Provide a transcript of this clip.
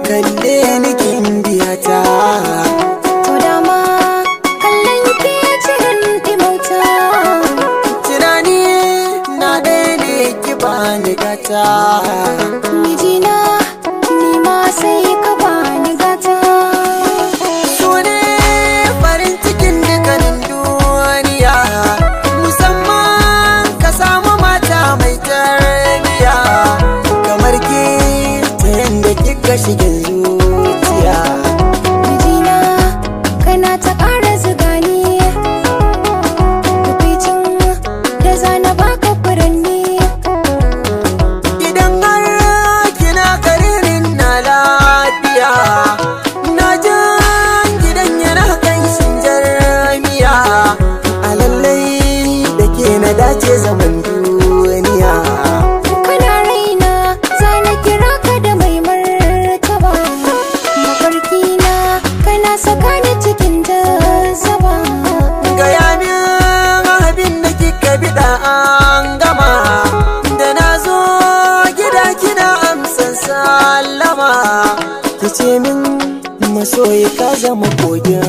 Kalle ni kin biya ta. To dama kallon ke cirin ɗimauta. Tunani na ɗaya ne, ki bani gata. Mijina, ni ma sai ka bani gata. Su ne farin cikin dukkanin duniya, musamman ka samu mata mai tarbiya kamar ke, ta yanda kika shige zuciya. Mijina, kana ta ƙara zuga ni. Tukwicin da zana baka furanni. Idan har kina karirin na lafiya, na jan gidan yana kanshin jarmiya. A lallai da ke na dace zaman duniya. Kana raina, zana kira ka da mai martaba. Mafarki na kana saka ni cikin jazaba. Gaya min abin da kika biɗa an gama, da na zo gida kina amsan sallama. Ki ce min masoyi, ka zama kogin